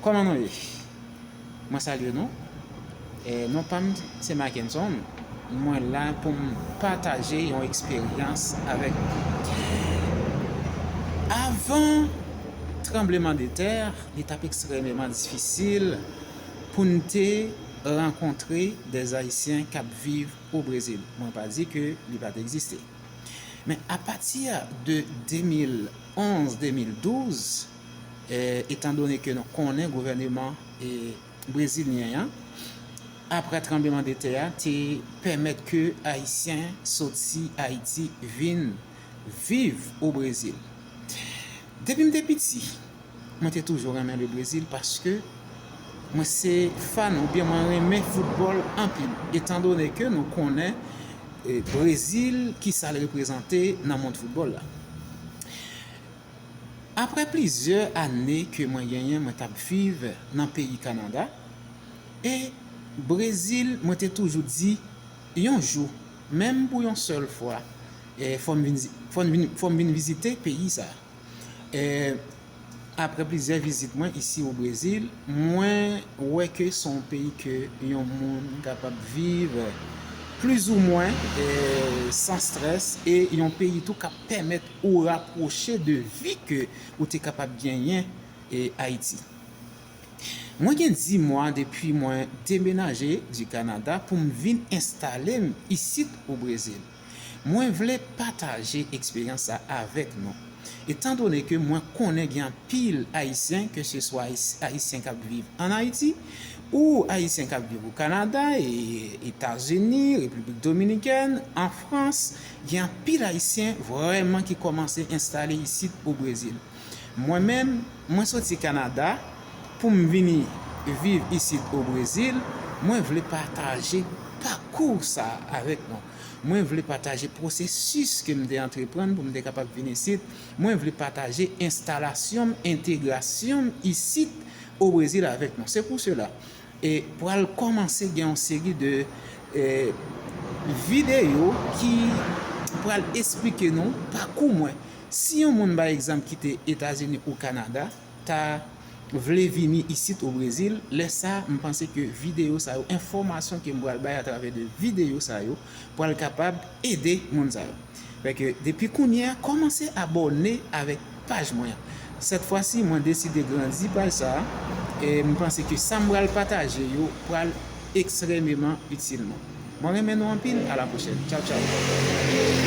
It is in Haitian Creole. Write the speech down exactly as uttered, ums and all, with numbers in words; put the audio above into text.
Kòman nou ye? Mwen salye nou. E, non pa m se Mackenson. Mwen la pou m pataje yon eksperyans avèk nou. Avan tranblemanntè, li t ap ekstrèmeman difisil pou n te rankontre dè Ayisyen k ap viv o Brezil. Mwen pa di ke li pa t egziste. Men apati de de mil onz, de mil douz, e, etandone ke nou konnen gouvèneman, e, brezilyen an, apre tranblemanntè a, te pèmèt ke Ayisyen soti Ayiti vin viv o Brezil. Depi m te piti, mwen te toujou renmen le Brezil paske mwen se fan oubyen mwen renmen foutbòl anpil, etandone ke nou konnen, e, Brezil, kisa l reprezante nan mond foutbòl la. Apre plizyè ane ke mwen genyen, mwen t ap viv nan peyi Kanada, e Brezil, mwen te toujou di, yon jou, menm pou yon sèl fwa, e, fò m vin, fò m vin, fò m vin vizite peyi sa. E, apre plizyè vizit mwen isi o Brezil, mwen wè ke se yon peyi ke yon moun kapab viv plizoumwen, e, san strès, e yon peyi tou k ap pèmèt ou rapwoche de vi ke ou te kapab genyen, e, Ayiti. Mwen gen dis mwa depi mwen demenaje di Kanada pou m vin enstale m isit o Brezil. Mwen vle pataje eksperyans sa avèk nou. Etandone ke mwen konnen gen anpil Ayisyen, ke se swa Ayis-, Ayisyen k ap viv ann Ayiti, ou Ayisyen k ap viv o Kanada, e, Etazini, Repiblik Dominikèn, an Frans, gen anpil Ayisyen vrèman ki kòmanse enstale isit o Brezil. Mwen menm, mwen soti Kanada pou m vini viv isit o Brezil, mwen vle pataje pakou sa avèk nou. Mwen vle pataje pwosesis ke m te antreprann pou m te kapab vin isit. Mwen vle pataje enstalasyon m, entegrasyon m isit o Brezil avèk nou. Se pou sela, e, pral kòmanse gen yon seri de, e, videyo ki pral esplike nou pakou mwen. Si yon moun, pa egzanp, ki te Etazini ou Kanada, ta vle vini isit o Brezil, lè sa, m panse ke videyo sa yo, enfòmasyon ke m pral bay atravè de videyo sa yo, pral kapab ede moun sa yo. Fè ke depi kounye a, kòmanse abòne avèk paj mwen an. Sèt fwa si, mwen deside grandi paj sa a, e m panse ke sa m pral pataje yo pral ekstrèmeman itil nou. Mwen renmen nou anpil, a la pwochèn. Tchaw, tchaw.